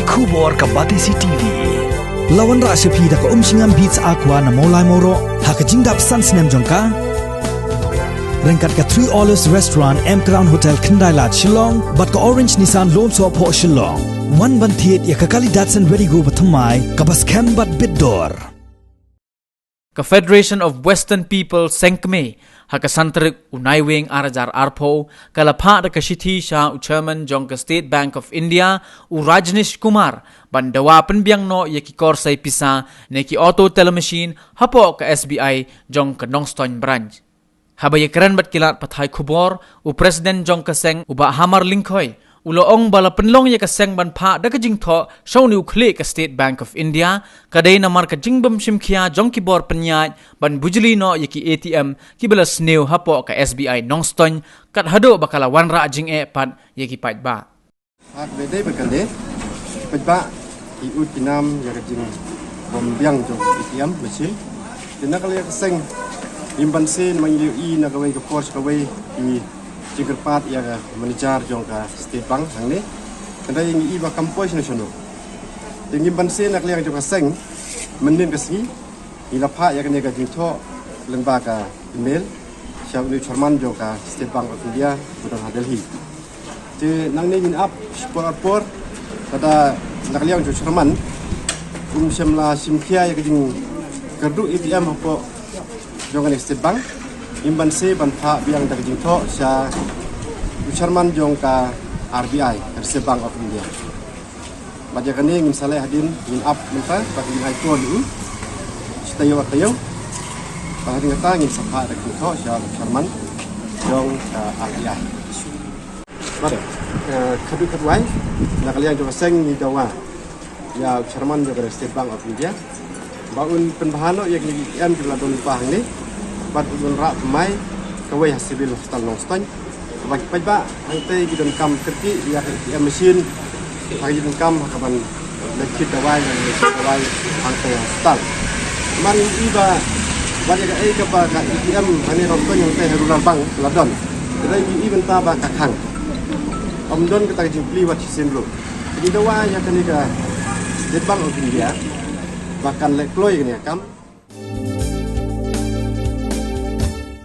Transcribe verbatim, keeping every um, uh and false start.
Khubor ka Batesi T V. La wanrah sha phi da ka Umshngam Beats Aqua na Mawlai Mawroh ha ka jingdap san snem jong ka. Ryngkat ka Three Olives Restaurant, M Crown Hotel, Khyndai Lad, Shillong bad ka Orange Nissan Lum Sohphoh, Shillong. Wan ban thied ïa ka kali Datsun Redi-GO bathymmai kaba skhem bad bit dor. Ka Federation of Western People, Seng Kmie, ha ka san tarik u Naiwieng ar hajar arphew, ka la phah da ka shithi sha u Chairman jong ka State Bank of India, u Rajneesh Kumar, ban dawa pynbiang noh ïa ki korsai pisa ne ki auto teller machine hapoh ka S B I jong ka Nongstoiñ Branch. Haba ïakren bad ki lad pathai khubor, u President jong ka seng, u Bah Hamar Lyngkhoi, u la ong ba la pynlong ïa ka seng ban phah da ka jingthoh sha une u khlieh ka State Bank of India, ka dei namar ka jingbym shim khia jong ki bor pynïaid ban bujli noh ïa ki A T M kiba la sniew hapoh ka S B I Nongstoiñ, kat haduh ba ka la wanrah jingeh pat ïa ki paidbah. Ha kaba dei bad kane, paidbah ki ud ki nam ïa ka jingbymbiang jong ka A T M machine. Te na ka liang ka seng, ngim banse namar ngi ïohi na kawei ka por sha kawei ki jingkyrpad ïa ka manager jong ka State Bank hangne. Hynrei ngi i ba kam poi shano shano. Te ngim banse na ka liang jong ka seng, mynnin ka sngi ngi la phah ïa kane ka jingthoh lyngba ka email sha une u Chairman jong ka State Bank of India ba don ha Delhi. Te nangne ngin ap shipor arpor, lada na ka liang jong u Chairman um shym la shim khia ïa ka jingkyrduh A T M hapoh jong kane State Bank, ngim banse ban phah biang da ka jingthoh sha u Chairman jong ka R B I, Reserve Bank of India. Bad ïa kane ngin sa leh hadien, ngin ap mynta, bad ngin ai call ïa u shi taïew ar taïew. Bad hadien kata ngin sa phah da ka jingthoh sha u Chairman jong ka R B I. Bad, eh, khatduh khatwai, na ka liang jong ka seng ngi dawa ïa u Chairman jong ka State Bank of India ba un pynbha noh ïa kine ki A T M kiba la don lypa hangne, bad un wanrah thymmai kawei ha Civil Hospital Nongstoiñ. Ba ki paidbah hangtei ki donkam kyrkieh ïa ka A T M machine, ha ki donkam ha kaban leit kit dawai, leit kit dawai hangtei ha hospital. Namar ngi i ba, ba ïa kaei kaba ka A T M hangne Nongstoiñ hangtei ha Rural Bank la don, hynrei ngi i mynta ba ka khang. Ym don kata ka jingplie wat shisien ruh. Ngi dawa ïa kane ka State Bank of India ba kan leh kloi ïa kane ka kam.